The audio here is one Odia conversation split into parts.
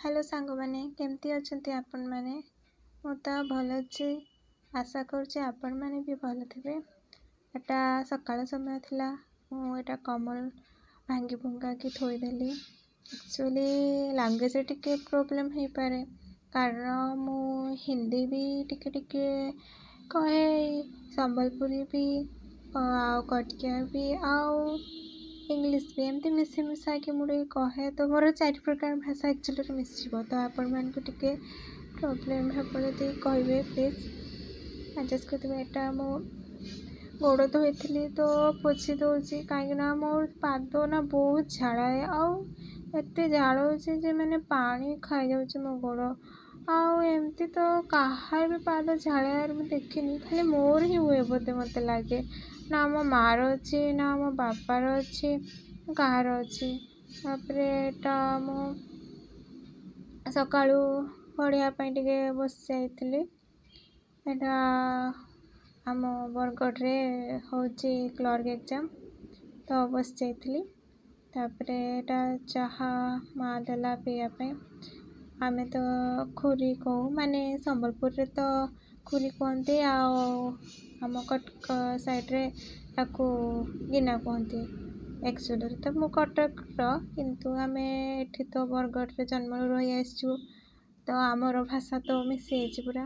ହ୍ୟାଲୋ ସାଙ୍ଗମାନେ, କେମିତି ଅଛନ୍ତି ଆପଣମାନେ? ମୁଁ ତ ଭଲ ଅଛି। ଆଶା କରୁଛି ଆପଣମାନେ ବି ଭଲ ଥିବେ। ଏଟା ସକାଳ ସମୟ ଥିଲା। ମୁଁ ଏଇଟା କମଳ ଭାଙ୍ଗି ଭୁଙ୍ଗାକି ଥୋଇଦେଲି। ଆକ୍ଚୁଆଲି ଲାଙ୍ଗୁଏଜ୍ରେ ଟିକେ ପ୍ରୋବ୍ଲେମ୍ ହେଇପାରେ, କାରଣ ମୁଁ ହିନ୍ଦୀ ବି ଟିକେ ଟିକେ କହେ, ସମ୍ବଲପୁରୀ ବି ଆଉ କଟକିଆ ବି ଆଉ ଇଂଲିଶ ବି, ଏମିତି ମିଶି ମିଶାକି ମୁଁ ଟିକେ କହେ। ତ ମୋର ଚାରି ପ୍ରକାର ଭାଷା ଆକ୍ଚୁଆଲିରେ ମିଶିଯିବ। ତ ଆପଣମାନଙ୍କୁ ଟିକେ ପ୍ରୋବ୍ଲେମ୍ ହେବ ଯଦି କହିବେ, ପ୍ଲିଜ୍ ଆଡ଼ଜଷ୍ଟ କରିଦେବେ। ଏଇଟା ମୁଁ ଗୋଡ଼ ଧୋଇଥିଲି ତ ପୋଛି ଦେଉଛି, କାହିଁକିନା ମୋ ପାଦ ନା ବହୁତ ଝାଳ, ଆଉ ଏତେ ଝାଳ ହେଉଛି ଯେ ମାନେ ପାଣି ଖାଇଯାଉଛି ମୋ ଗୋଡ଼। ଆଉ ଏମିତି ତ କାହାର ବି ପାଦ ଝାଳିଆର ମୁଁ ଦେଖିନି, ଖାଲି ମୋର ହିଁ ହୁଏ ବୋଧେ ମୋତେ ଲାଗେ। ନା ମୋ ମାଆର ଅଛି, ନା ମୋ ବାପାର ଅଛି, କାହାର ଅଛି। ତାପରେ ଏଇଟା ମୁଁ ସକାଳୁ ପଢ଼ିବା ପାଇଁ ଟିକେ ବସିଯାଇଥିଲି। ଏଇଟା ଆମ ବରଗଡ଼ରେ ହେଉଛି କ୍ଲର୍କ ଏକ୍ଜାମ୍, ତ ବସିଯାଇଥିଲି। ତାପରେ ଏଇଟା ଚାହା ମା ଦେଲା ପିଇବା ପାଇଁ। ଆମେ ତ ଖୁରି କହୁ, ମାନେ ସମ୍ବଲପୁରରେ ତ ଖୁରି କୁହନ୍ତି, ଆଉ ଆମ କଟକ ସାଇଡ଼୍ରେ ତାକୁ ଗିନା କୁହନ୍ତି। ଆକ୍ଚୁଆଲିରେ ତ ମୁଁ କଟକର, କିନ୍ତୁ ଆମେ ଏଠି ତ ବରଗଡ଼ରେ ଜନ୍ମରୁ ରହିଆସିଛୁ, ତ ଆମର ଭାଷା ତ ମିଶିଯାଇଛି ପୁରା।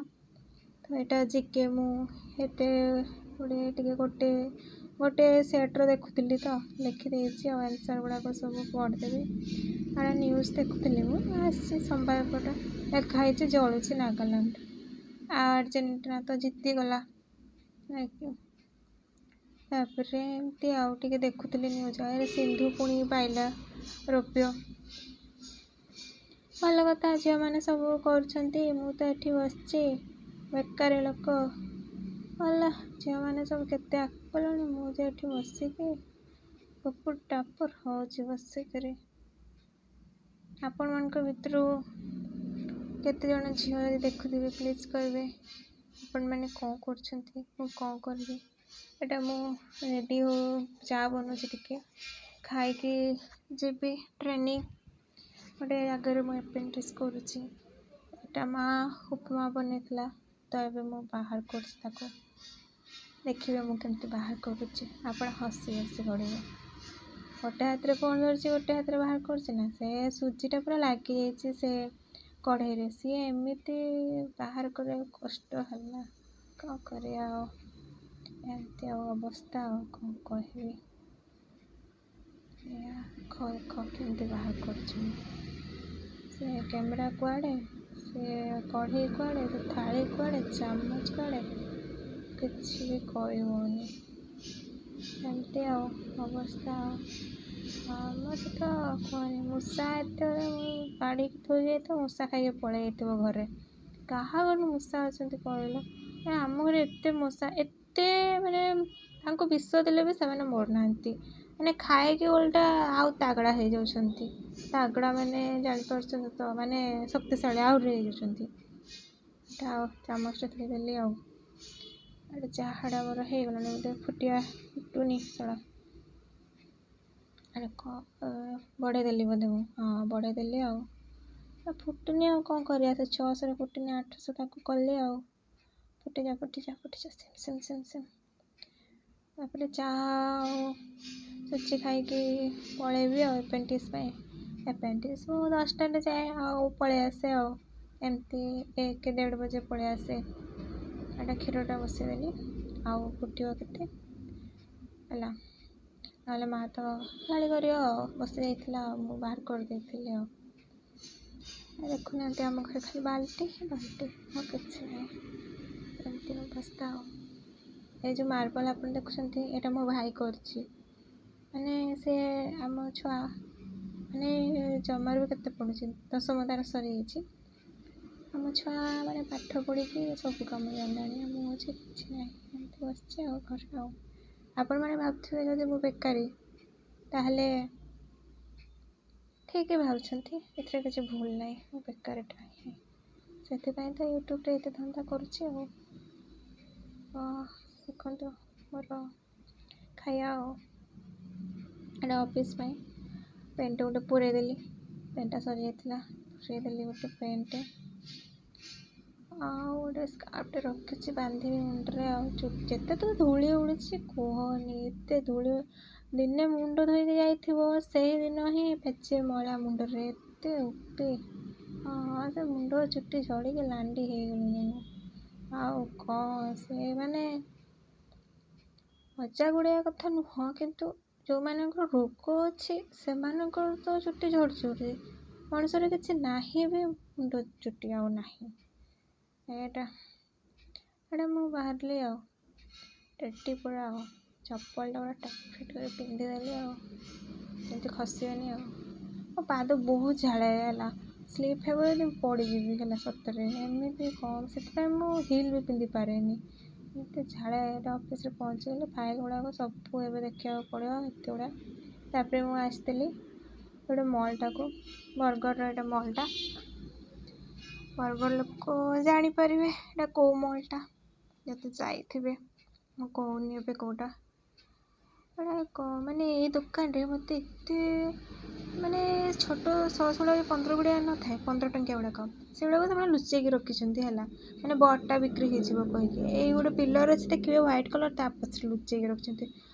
ତ ଏଇଟା ଜିକେ, ମୁଁ ଏତେ ଗୁଡ଼ିଏ ଟିକେ ଗୋଟେ ଗୋଟେ ସେଟ୍ର ଦେଖୁଥିଲି ତ ଲେଖିଦେଇଛି, ଆଉ ଆନ୍ସର୍ ଗୁଡ଼ାକ ସବୁ ପଢ଼ିଦେବି। ଏଇଟା ନ୍ୟୁଜ୍ ଦେଖୁଥିଲି ମୁଁ, ଆସିଛି ସମ୍ବାଦପଟ, ଲେଖା ହେଇଛି ଜଳୁଛି ନାଗାଲାଣ୍ଡ, ଆର୍ଜେଣ୍ଟିନା ତ ଜିତିଗଲା। ତାପରେ ଏମିତି ଆଉ ଟିକେ ଦେଖୁଥିଲି ନ୍ୟୁଜ୍। ଆରେ ସିନ୍ଧୁ ପୁଣି ପାଇଲା ରୌପ୍ୟ, ଭଲ କଥା। ଝିଅମାନେ ସବୁ କରୁଛନ୍ତି, ମୁଁ ତ ଏଠି ବସିଛି ବେକାରୀ ଲୋକ। ଭଲ, ଝିଅମାନେ ସବୁ କେତେ ଆଗକୁ ଗଲେଣି, ମୁଁ ଯେ ଏଠି ବସିକି ଟୁପୁର ଟାପୁର ହେଉଛି ବସିକରି। ଆପଣମାନଙ୍କ ଭିତରୁ କେତେଜଣ ଝିଅ ଯଦି ଦେଖୁଥିବେ, ପ୍ଲିଜ୍ କହିବେ ଆପଣମାନେ କ'ଣ କରୁଛନ୍ତି, ମୁଁ କ'ଣ କରିବି। ଏଇଟା ମୁଁ ରେଡ଼ି ହଉ, ଚା ବନଉଛି ଟିକେ, ଖାଇକି ଯିବି ଟ୍ରେନିଂ। ଗୋଟେ ଜାଗାରେ ମୁଁ ଆପ୍ରେଣ୍ଟିସ୍ କରୁଛି। ଏଇଟା ମା ଉପମା ବନେଇଥିଲା, ତ ଏବେ ମୁଁ ବାହାର କରୁଛି ତାକୁ। ଦେଖିବେ ମୁଁ କେମିତି ବାହାର କରୁଛି, ଆପଣ ହସି ହସି ଗଡ଼ିବେ। ଗୋଟେ ହାତରେ ଫୋନ୍ ଧରିଛି, ଗୋଟେ ହାତରେ ବାହାର କରୁଛି ନା, ସେ ସୁଜିଟା ପୁରା ଲାଗିଯାଇଛି ସେ କଢ଼େଇରେ। ସିଏ ଏମିତି ବାହାର କରିବାକୁ କଷ୍ଟ ହେଲା, କ'ଣ କରିବା ଆଉ, ଏମିତି ଆଉ ଅବସ୍ଥା, ଆଉ କ'ଣ କହିବି। ଏଇଆ ଦେଖ କେମିତି ବାହାର କରୁଛି ମୁଁ। ସେ କ୍ୟାମେରା କୁଆଡ଼େ, ସେ କଢ଼େଇ କୁଆଡ଼େ, ସେ ଥାଳି କୁଆଡ଼େ, ଚାମଚ କୁଆଡ଼େ, କିଛି ବି କହି ହେଉନି। ଏମିତି ଆଉ ଅବସ୍ଥା। ଆଉ ଆମର ତ କୁହନି, ମୂଷା ଏତେ ମୁଁ ବାଢ଼ିକି ଥୋଇ ଯାଇଥିବ, ମୂଷା ଖାଇକି ପଳେଇ ଯାଇଥିବ ଘରେ। କାହା ଘରେ ମୂଷା ଅଛନ୍ତି କହିଲ? ଆମ ଘରେ ଏତେ ମୂଷା, ଏତେ ମାନେ ତାଙ୍କୁ ବିଷ ଦେଲେ ବି ସେମାନେ ମରୁନାହାନ୍ତି, ମାନେ ଖାଇକି ଓଲଟା ଆଉ ତାଗଡ଼ା ହେଇଯାଉଛନ୍ତି। ତାଗଡ଼ା ମାନେ ଜାଣିପାରୁଛନ୍ତି ତ, ମାନେ ଶକ୍ତିଶାଳୀ ଆହୁରି ହେଇଯାଉଛନ୍ତି। ଏଇଟା ଆଉ ଚାମଚଟା ଥୋଇଦେଲି। ଆଉ ଏଇଟା ଚାହାଟା ମୋର ହେଇଗଲାଣି ବୋଧେ, ଫୁଟିବା ଫୁଟୁନି ଶଳା। ଆରେ କ'ଣ ବଢ଼େଇ ଦେଲି ବୋଧେ ମୁଁ? ହଁ, ବଢ଼େଇ ଦେଲି। ଆଉ ଫୁଟୁନି, ଆଉ କ'ଣ କରିବା? ସେ 600ରେ ଫୁଟୁନି, 800 ତାକୁ କଲି। ଆଉ ଫୁଟିଯା, ଫୁଟିଯା, ଫୁଟିଯା, ସିମ୍ ସିମ୍ ସିମ୍ ସିମ୍। ତାପରେ ଚାହା ଆଉ ସୁଜି ଖାଇକି ପଳେଇବି ଆଉ ଆପ୍ରେଣ୍ଟିସ୍ ପାଇଁ। ଆପ୍ରେଣ୍ଟିସ୍ ମୁଁ 10ଟାରେ ଯାଏ ଆଉ ପଳେଇ ଆସେ, ଆଉ ଏମିତି 1 ଦେଢ଼ ବଜେ ପଳେଇ ଆସେ। ଏଇଟା କ୍ଷୀରଟା ବସେଇଦେଲି, ଆଉ ଫୁଟିବ କେତେ ହେଲା, ନହେଲେ ମା ତ ଗାଳି କରିବ। ଆଉ ବସିଯାଇଥିଲା, ଆଉ ମୁଁ ବାହାର କରିଦେଇଥିଲି। ଆଉ ଦେଖୁନାହାନ୍ତି, ଆମ ଘରେ ଖାଲି ବାଲ୍ଟି ହିଁ ବାଲ୍ଟି, ଆଉ କିଛି ନାହିଁ। ଏମିତି ଅବସ୍ଥା। ଆଉ ଏ ଯେଉଁ ମାର୍ବଲ ଆପଣ ଦେଖୁଛନ୍ତି, ଏଇଟା ମୋ ଭାଇ କରିଛି। ମାନେ ସେ ଆମ ଛୁଆ, ମାନେ ଜମାରୁ ବି କେତେ ପଢ଼ୁଛି, ଦଶମ ତାର ସରିଯାଇଛି। ଆମ ଛୁଆ ମାନେ ପାଠ ପଢ଼ିକି ସବୁ କାମ ଜାଣିଲାଣି, ମୁଁ ହେଉଛି କିଛି ନାହିଁ, ଏମିତି ବସିଛି ଆଉ ଘରେ। ଆଉ ଆପଣମାନେ ଭାବୁଥିବେ ଯଦି ମୁଁ ବେକାରୀ, ତାହେଲେ ଠିକ୍ ଭାବୁଛନ୍ତି, ଏଥିରେ କିଛି ଭୁଲ ନାହିଁ। ମୁଁ ବେକାରୀଟା ହିଁ, ସେଥିପାଇଁ ତ ୟୁଟ୍ୟୁବରେ ଏତେ ଧନ୍ଦା କରୁଛି। ଆଉ ଦେଖନ୍ତୁ ମୋର ଖାଇବା। ଆଉ ଏଇଟା ଅଫିସ୍ ପାଇଁ ପେନ୍ଟା ଗୋଟେ ପୁରେଇ ଦେଲି, ପେନ୍ଟା ସରିଯାଇଥିଲା। ରଖେଇଦେଲି ଗୋଟେ ପେନ୍ଟେ। ଆଉ ଗୋଟେ ସ୍କାର୍ଫଟେ ରଖିଛି, ବାନ୍ଧିବି ମୁଣ୍ଡରେ। ଆଉ ଯେତେ ତ ଧୂଳି ଉଡ଼ୁଛି କୁହନି, ଏତେ ଧୂଳି। ଦିନେ ମୁଣ୍ଡ ଧୋଇକି ଯାଇଥିବ, ସେଇଦିନ ହିଁ ପେଚେ ମଇଳା ମୁଣ୍ଡରେ, ଏତେ ଉପି। ହଁ, ସେ ମୁଣ୍ଡ ଚୁଟି ଝଡ଼ିକି ଲାଣ୍ଡି ହେଇଗଲିଣି ମୁଁ। ଆଉ କ'ଣ ସେ ମାନେ ମଜାକ ଉଡ଼େଇବା କଥା ନୁହଁ, କିନ୍ତୁ ଯେଉଁମାନଙ୍କର ରୋଗ ଅଛି ସେମାନଙ୍କର ତ ଚୁଟି ଝଡ଼ୁଛି। ମଣିଷର କିଛି ନାହିଁ ବି ମୁଣ୍ଡ ଚୁଟି ଆଉ ନାହିଁ। ଏଇଟା ମୁଁ ବାହାରିଲି ଆଉ ରେଡ଼ି ପୁରା, ଆଉ ଚପଲଟା ପୁରା ଟାଇଟ୍ ଫିଟ୍ କରି ପିନ୍ଧିଦେଲି ଆଉ ଯେମିତି ଖସିବନି। ଆଉ ମୋ ପାଦ ବହୁତ ଝାଳ ହେଲା, ସ୍ଲିପ୍ ହେବ ଯଦି ମୁଁ ପଡ଼ିଯିବି ହେଲା ସତରେ। ଏମିତି କ'ଣ, ସେଥିପାଇଁ ମୁଁ ହିଲ୍ ବି ପିନ୍ଧିପାରେନି, ଏତେ ଝାଳ। ଏଇଟା ଅଫିସରେ ପହଞ୍ଚିଗଲେ ଫାଇଲ୍ ଗୁଡ଼ାକ ସବୁ ଏବେ ଦେଖିବାକୁ ପଡ଼ିବ, ଏତେ ଗୁଡ଼ା। ତାପରେ ମୁଁ ଆସିଥିଲି ଗୋଟେ ମଲ୍ଟାକୁ, ବରଗଡ଼ର ଏଇଟା ମଲ୍ଟା। ବରଗଡ଼ ଲୋକ ଜାଣିପାରିବେ ଏଇଟା କେଉଁ ମଲ୍ଟା ଯଦି ଯାଇଥିବେ। ମୁଁ କହୁନି ଏବେ କେଉଁଟା ଏଇଟା। ମାନେ ଏଇ ଦୋକାନରେ ମୋତେ ଏତେ ମାନେ ଛୋଟ ସସ୍ ଗୁଡ଼ାକ 15 ଗୁଡ଼ିଆ ନଥାଏ, 15 ଟଙ୍କିଆ ଗୁଡ଼ାକ, ସେଗୁଡ଼ାକ ସେମାନେ ଲୁଚେଇକି ରଖିଛନ୍ତି ହେଲା, ମାନେ ବଡ଼ଟା ବିକ୍ରି ହେଇଯିବ କହିକି। ଏଇ ଗୋଟେ ପିଲର୍ ଅଛି ଦେଖିବେ ହ୍ୱାଇଟ୍ କଲର୍, ତା ପଛରେ ଲୁଚେଇକି ରଖିଛନ୍ତି।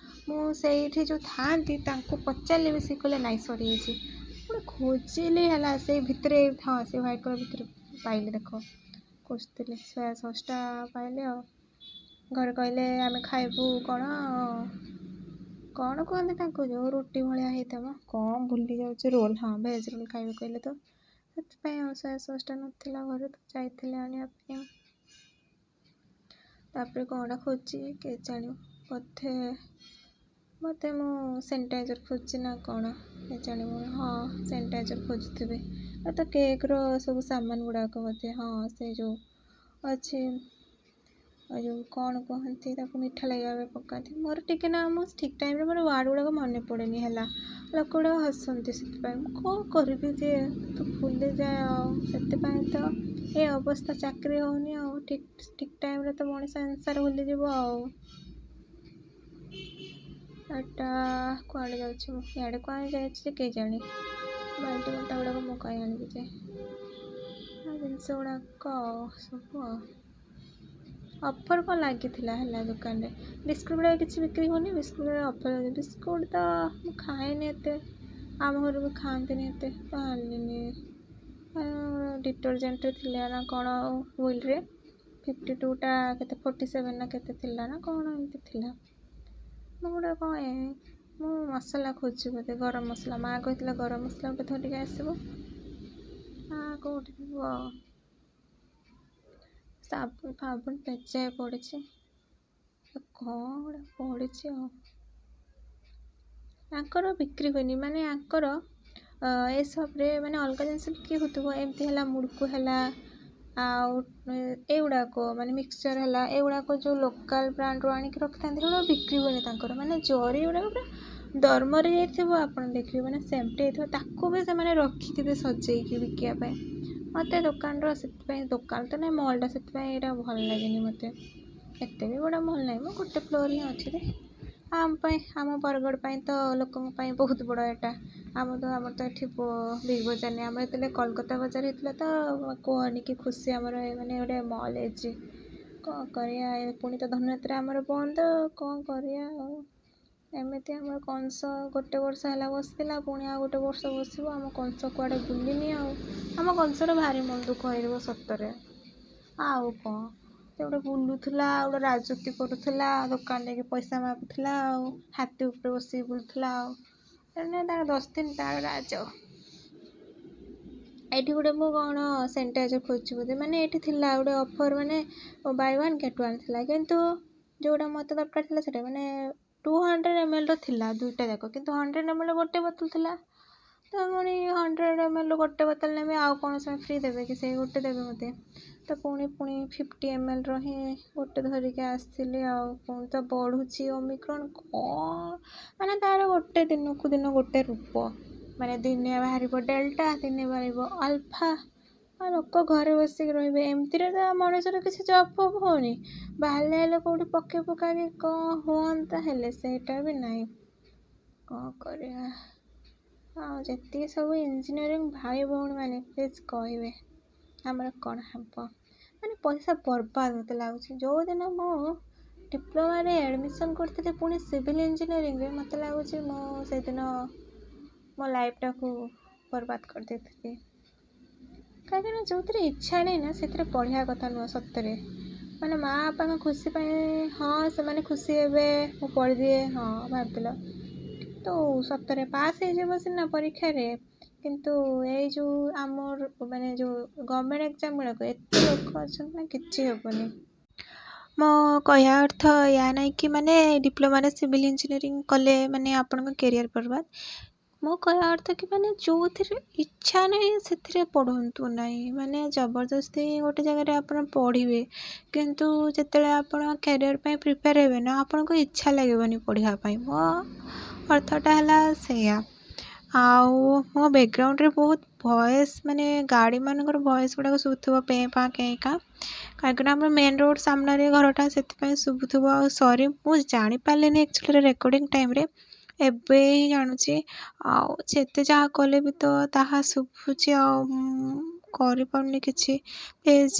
ମୁଁ ସେଇଠି ଯେଉଁ ଥାଆନ୍ତି ତାଙ୍କୁ ପଚାରିଲି ବି, ସେ କହିଲେ ନାଇଁ ସରିଯାଇଛି। ପୁଣି ଖୋଜିଲି ହେଲା ସେଇ ଭିତରେ, ହଁ ସେ ହ୍ୱାଇଟ୍ କଲର୍ ଭିତରେ ପାଇଲି। ଦେଖ, ଖୋଜୁଥିଲି ସୋୟା ସସ୍ଟା ପାଇଲି। ଆଉ ଘରେ କହିଲେ ଆମେ ଖାଇବୁ କ'ଣ କ'ଣ କୁହନ୍ତି ତାଙ୍କୁ, ଯେଉଁ ରୁଟି ଭଳିଆ ହେଇଥିବ, କ'ଣ ଭୁଲି ଯାଉଛି, ରୋଲ୍, ହଁ ଭେଜ୍ ରୋଲ୍ ଖାଇବେ କହିଲେ ତ ସେଥିପାଇଁ। ଆଉ ସୋୟା ସସ୍ଟା ନଥିଲା ଘରେ ତ ଯାଇଥିଲି ଆଣିବା ପାଇଁ। ତାପରେ କ'ଣଟା ଖୋଜୁଛି କେଜାଣି, ବୋଧେ ମୁଁ ସାନିଟାଇଜର୍ ଖୋଜୁଛି ନା କ'ଣ କେଜାଣି ମୁଁ। ହଁ, ସାନିଟାଇଜର୍ ଖୋଜୁଥିବି। ଆଉ ତ କେକ୍ର ସବୁ ସାମାନ ଗୁଡ଼ାକ ବୋଧେ, ହଁ ସେ ଯେଉଁ ଅଛି, ଆଉ ଯେଉଁ କ'ଣ କୁହନ୍ତି ତାକୁ, ମିଠା ଲଗାଇବା ପାଇଁ ପକାନ୍ତି। ମୋର ଟିକେ ନା ମୁଁ ଠିକ୍ ଟାଇମ୍ରେ ମୋର ୱାର୍ଡ଼ ଗୁଡ଼ାକ ମନେ ପଡ଼େନି ହେଲା, ଲୋକ ଗୁଡ଼ାକ ହସନ୍ତି ସେଥିପାଇଁ। ମୁଁ କ'ଣ କରିବି ଯେ ତୁ ଭୁଲିଯାଏ, ଆଉ ସେଥିପାଇଁ ତ ଏ ଅବସ୍ଥା, ଚାକିରି ହେଉନି। ଆଉ ଠିକ୍ ଠିକ୍ ଟାଇମ୍ରେ ତ ମଣିଷ ଆନ୍ସର୍ ଭୁଲିଯିବ। ଆଉ ଏଟା କୁଆଡ଼େ ଯାଉଛି ମୁଁ, ଇଆଡ଼େ କୁଆଡ଼େ ଯାଇଛି ଯେ କେଜାଣି। ବାଲ୍ଟି ବଣ୍ଟା ଗୁଡ଼ାକ ମୁଁ କାଇଁ ଆଣିବି ଯେ, ଜିନିଷ ଗୁଡ଼ାକ ସବୁ। ଆଉ ଅଫର୍ କ'ଣ ଲାଗିଥିଲା ହେଲା ଦୋକାନରେ, ବିସ୍କୁଟ୍ ଗୁଡ଼ାକ କିଛି ବିକ୍ରି ହେଉନି, ବିସ୍କୁଟ୍ ଗୁଡ଼ାକ ଅଫର୍। ବିସ୍କୁଟ୍ ତ ମୁଁ ଖାଏନି ଏତେ, ଆମ ଘରେ ବି ଖାଆନ୍ତିନି ଏତେ, ତ ଆଣିଲିନି। ଡିଟରଜେଣ୍ଟ ଥିଲା ନା କ'ଣ ହ୍ୱିଲ୍ରେ, 52ଟା କେତେ 47 ନା କେତେ ଥିଲା ନା କ'ଣ ଏମିତି ଥିଲା। ମୁଁ ଗୋଟେ କ'ଣ, ମୁଁ ମସଲା ଖୋଜୁଛି ବୋଧେ, ଗରମ ମସଲା। ମା କହିଥିଲା ଗରମ ମସଲା ଗୋଟେ ଧରିକି ଆସିବ, କେଉଁଠି ଥିବ। ଆଉ ସାବୁନ ଫାବୁନ ପେଚାଏ ପଡ଼ିଛି, କ'ଣ ଗୋଟେ ପଡ଼ିଛି। ଆଉ ଆଙ୍କର ବିକ୍ରି ହୁଏନି, ମାନେ ଆଙ୍କର ଏସବୁରେ ମାନେ ଅଲଗା ଜିନିଷ ବିକ୍ରି ହେଉଥିବ, ଏମିତି ହେଲା ମୁଡ଼କୁ ହେଲା ଆଉ ଏଇଗୁଡ଼ାକ, ମାନେ ମିକ୍ସଚର୍ ହେଲା, ଏଗୁଡ଼ାକ ଯେଉଁ ଲୋକାଲ୍ ବ୍ରାଣ୍ଡରୁ ଆଣିକି ରଖିଥାନ୍ତି ସେଗୁଡ଼ାକ ବିକ୍ରି ହୁଏନି ତାଙ୍କର। ମାନେ ଜରି ଗୁଡ଼ାକ ପୁରା ଦରମରି ଯାଇଥିବ, ଆପଣ ଦେଖିବେ ମାନେ ସେମିତି ହେଇଥିବ, ତାକୁ ବି ସେମାନେ ରଖିଥିବେ ସଜେଇକି ବିକିବା ପାଇଁ। ମୋତେ ଦୋକାନର ସେଥିପାଇଁ, ଦୋକାନ ତ ନାହିଁ ମଲ୍ଟା, ସେଥିପାଇଁ ଏଇଟା ଭଲ ଲାଗେନି ମୋତେ। ଏତେ ବି ବଡ଼ ମଲ୍ ନାହିଁ, ମୁଁ ଗୋଟେ ଫ୍ଲୋର୍ ହିଁ ଅଛି ରେ। ଆମ ପାଇଁ, ଆମ ବରଗଡ଼ ପାଇଁ ତ ଲୋକଙ୍କ ପାଇଁ ବହୁତ ବଡ଼ ଏଇଟା। ଆମର ତ ଏଠି ବିଗ୍ ବଜାର ନାହିଁ। ଆମର ଯେତେବେଳେ କୋଲକାତା ବଜାର ହେଇଥିଲା ତ କୁହନି କି ଖୁସି ଆମର, ମାନେ ଗୋଟେ ମଲ୍ ହେଇଛି। କ'ଣ କରିବା, ପୁଣି ତ ଧନୁଯାତ୍ରା ଆମର ବନ୍ଦ, କ'ଣ କରିବା ଆଉ। ଏମିତି ଆମର କଂସ ଗୋଟେ ବର୍ଷ ହେଲା ବସିଥିଲା, ପୁଣି ଆଉ ଗୋଟେ ବର୍ଷ ବସିବ। ଆମ କଂସ କୁଆଡ଼େ ବୁଲିନି, ଆଉ ଆମ କଂସର ଭାରି ମନ ଦୁଃଖ ହେଇଯିବ ସତରେ। ଆଉ କ'ଣ, ସେ ଗୋଟେ ବୁଲୁଥିଲା, ଆଉ ଗୋଟେ ରାଜୁତି କରୁଥିଲା, ଦୋକାନ ଯାଇକି ପଇସା ମାଗୁଥିଲା, ଆଉ ହାତୀ ଉପରେ ବସିକି ବୁଲୁଥିଲା। ଆଉ ତାର 10 ଦିନ ତାର ରାଜ। ଏଇଠି ଗୋଟେ ମୁଁ କ'ଣ ସାନିଟାଇଜର୍ ଖୋଜୁଛି ବୋଧେ, ମାନେ ଏଇଠି ଥିଲା ଗୋଟେ ଅଫର୍, ମାନେ ବାଇ ୱାନ୍ ଗେଟ୍ ୱାନ୍ ଥିଲା, କିନ୍ତୁ ଯେଉଁଟା ମୋତେ ଦରକାର ଥିଲା ସେଇଟା ମାନେ 200 ଏମ୍ଏଲ୍ର ଥିଲା ଦୁଇଟା ଯାକ, କିନ୍ତୁ 100 ଏମ୍ଏଲ୍ର ଗୋଟେ ବୋତଲ ଥିଲା। ତ ପୁଣି 100 ଏମ୍ଏଲ୍ର ଗୋଟେ ବୋତଲ ନେବି, ଆଉ କ'ଣ ସେମାନେ ଫ୍ରି ଦେବେ କି, ସେଇ ଗୋଟେ ଦେବେ ମୋତେ। ତ ପୁଣି 50 ଏମ୍ଏଲ୍ର ହିଁ ଗୋଟେ ଧରିକି ଆସିଥିଲି। ଆଉ ପୁଣି ତ ବଢ଼ୁଛି ଓମିକ୍ରନ୍, କ'ଣ ମାନେ ତା'ର ଗୋଟେ ଦିନକୁ ଦିନ ଗୋଟେ ରୂପ, ମାନେ ଦିନେ ବାହାରିବ ଡେଲ୍ଟା, ଦିନେ ବାହାରିବ ଆଲଫା, ଆଉ ଲୋକ ଘରେ ବସିକି ରହିବେ। ଏମିତିରେ ତ ମଣିଷର କିଛି ଜବ୍ ଫବ୍ ହେଉନି, ବାହାରିଲେ ହେଲେ କେଉଁଠି ପକେଇ ପକାଇକି କ'ଣ ହୁଅନ୍ତା, ହେଲେ ସେଇଟା ବି ନାହିଁ, କ'ଣ କରିବା। ଆଉ ଯେତିକି ସବୁ ଇଞ୍ଜିନିୟରିଂ ଭାଇ ଭଉଣୀମାନେ, ପ୍ଲିଜ୍ କହିବେ ଆମର କ'ଣ ହେବ? ମାନେ ପଇସା ବର୍ବାଦ ମୋତେ ଲାଗୁଛି। ଯେଉଁଦିନ ମୁଁ ଡିପ୍ଲୋମାରେ ଆଡ଼ମିସନ୍ କରିଥିଲି, ପୁଣି ସିଭିଲ୍ ଇଞ୍ଜିନିୟରିଂରେ, ମୋତେ ଲାଗୁଛି ମୁଁ ସେଦିନ ମୋ ଲାଇଫ୍ଟାକୁ ବର୍ବାଦ କରିଦେଇଥିଲି। କାହିଁକିନା ଯେଉଁଥିରେ ଇଚ୍ଛା ନାହିଁ ନା, ସେଥିରେ ପଢ଼ିବା କଥା ନୁହଁ ସତରେ। ମାନେ ମା ବାପାଙ୍କ ଖୁସି ପାଇଁ, ହଁ ସେମାନେ ଖୁସି ହେବେ, ମୁଁ ପଢ଼ିଦିଏ, ହଁ ଭାବିଦେଲ ତ ସତରେ ପାସ୍ ହେଇଯିବ ସିନା ପରୀକ୍ଷାରେ, କିନ୍ତୁ ଏଇ ଯେଉଁ ଆମର ମାନେ ଯେଉଁ ଗଭର୍ଣ୍ଣମେଣ୍ଟ ଏକ୍ଜାମ୍ ଗୁଡ଼ାକ ଏତେ ଲୋକ ଅଛନ୍ତି ନା, କିଛି ହେବନି। ମୋ କହିବା ଅର୍ଥ ଏୟା ନାହିଁ କି ମାନେ ଡିପ୍ଲୋମାରେ ସିଭିଲ୍ ଇଞ୍ଜିନିୟରିଂ କଲେ ମାନେ ଆପଣଙ୍କ କ୍ୟାରିୟର୍ ବର୍ବାଦ। ମୋ କହିବା ଅର୍ଥ କି ମାନେ ଯେଉଁଥିରେ ଇଚ୍ଛା ନାହିଁ, ସେଥିରେ ପଢ଼ନ୍ତୁ ନାହିଁ। ମାନେ ଜବରଦସ୍ତି ଗୋଟେ ଜାଗାରେ ଆପଣ ପଢ଼ିବେ, କିନ୍ତୁ ଯେତେବେଳେ ଆପଣ କ୍ୟାରିୟର୍ ପାଇଁ ପ୍ରିପେୟାର ହେବେ ନା, ଆପଣଙ୍କୁ ଇଚ୍ଛା ଲାଗିବନି ପଢ଼ିବା ପାଇଁ। ମୋ ଅର୍ଥଟା ହେଲା ସେଇଆ। ଆଉ ମୋ ବ୍ୟାକ୍ଗ୍ରାଉଣ୍ଡରେ ବହୁତ ଭଏସ୍, ମାନେ ଗାଡ଼ିମାନଙ୍କର ଭଏସ୍ ଗୁଡ଼ାକ ଶୁଭୁଥିବ, ପେଁ ପାଁ କେଁ କାଁ, କାହିଁକିନା ଆମର ମେନ୍ ରୋଡ଼ ସାମ୍ନାରେ ଘରଟା, ସେଥିପାଇଁ ଶୁଭୁଥିବ। ଆଉ ସରି, ମୁଁ ଜାଣିପାରିଲିନି ଆକ୍ଚୁଆଲି ରେକର୍ଡ଼ିଂ ଟାଇମ୍ରେ, ଏବେ ହିଁ ଜାଣୁଛି। ଆଉ ଯେତେ ଯାହା କଲେ ବି ତ ତାହା ଶୁଭୁଛି, ଆଉ ମୁଁ କରିପାରୁନି କିଛି। ପ୍ଲିଜ୍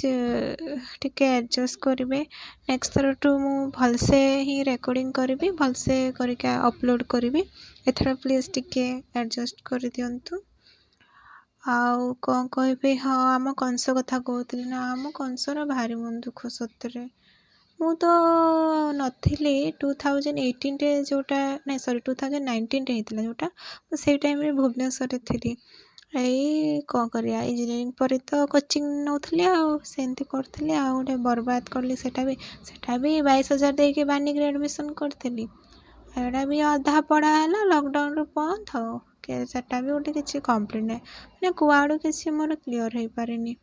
ଟିକେ ଆଡ଼ଜଷ୍ଟ କରିବେ। ନେକ୍ସଟ ଥରଠୁ ମୁଁ ଭଲସେ ହିଁ ରେକର୍ଡ଼ିଂ କରିବି, ଭଲସେ କରିକି ଅପଲୋଡ଼ କରିବି। ଏଥର ପ୍ଲିଜ୍ ଟିକେ ଆଡ଼ଜଷ୍ଟ କରିଦିଅନ୍ତୁ। ଆଉ କ'ଣ କହିବି? ହଁ, ଆମ କଂସ କଥା କହୁଥିଲି ନା, ଆମ କଂସର ଭାରି ମନ ଦୁଃଖ ସତରେ। ମୁଁ ତ ନଥିଲି 2018ରେ ଯେଉଁଟା, ନାଇଁ ସରି, 2019ରେ ହେଇଥିଲା ଯେଉଁଟା, ମୁଁ ସେଇ ଟାଇମ୍ରେ ଭୁବନେଶ୍ୱରରେ ଥିଲି। ଏଇ କ'ଣ କରିବା, ଇଞ୍ଜିନିୟରିଂ ପରେ ତ କୋଚିଂ ନେଉଥିଲି ଆଉ ସେମିତି କରୁଥିଲି। ଆଉ ଗୋଟେ ବର୍ବାଦ କଲି ସେଇଟା ବି 22,000 ଦେଇକି ବାନିକିରେ ଆଡ଼ମିସନ୍ କରିଥିଲି। ଏଇଟା ବି ଅଧା ପଢ଼ା ହେଲା, ଲକଡାଉନରୁ ବନ୍ଦ। ଆଉ ସେଟା ବି ଗୋଟେ କିଛି କମ୍ପ୍ଲିଟ୍ ନାହିଁ। ମାନେ କୁଆଡ଼ୁ କିଛି ମୋର କ୍ଲିଅର୍ ହେଇପାରିନି।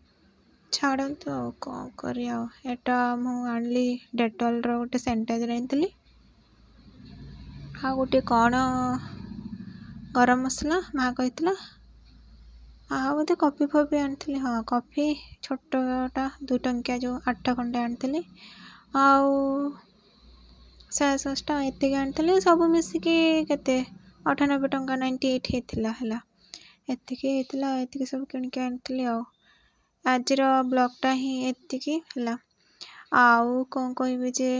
ଛାଡ଼ନ୍ତୁ, ଆଉ କ'ଣ କରିବା। ଆଉ ଏଇଟା ମୁଁ ଆଣିଲି ଡେଟଲ୍ର ଗୋଟେ ସାନିଟାଇଜର୍ ଆଣିଥିଲି, ଆଉ ଗୋଟେ କ'ଣ ଗରମ ମସଲା ମା କହିଥିଲା, ଆଉ ବୋଧେ କଫି ଫଫି ଆଣିଥିଲି। ହଁ, କଫି ଛୋଟଟା 2 ଟଙ୍କିଆ ଯେଉଁ 8 ଖଣ୍ଡେ ଆଣିଥିଲି, ଆଉ ସୋୟା ସସ୍ଟା, ଏତିକି ଆଣିଥିଲି। ସବୁ ମିଶିକି କେତେ, 98 ଟଙ୍କା, 98 ହେଇଥିଲା। ହେଲା, ଏତିକି ହେଇଥିଲା। ଏତିକି ସବୁ କିଣିକି ଆଣିଥିଲି। ଆଉ ଆଜିର ବ୍ଲଗ୍ଟା ହିଁ ଏତିକି ହେଲା। ଆଉ କ'ଣ କହିବି ଯେ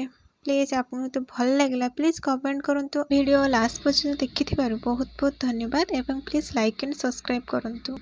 ପ୍ଲିଜ୍ ଆପଣଙ୍କୁ ତ ଭଲ ଲାଗିଲା, ପ୍ଲିଜ୍ କମେଣ୍ଟ କରନ୍ତୁ। ଭିଡ଼ିଓ ଲାଷ୍ଟ ପର୍ଯ୍ୟନ୍ତ ଦେଖିଥିବାରୁ ବହୁତ ବହୁତ ଧନ୍ୟବାଦ ଏବଂ ପ୍ଲିଜ୍ ଲାଇକ୍ ଆଣ୍ଡ ସବସ୍କ୍ରାଇବ୍ କରନ୍ତୁ।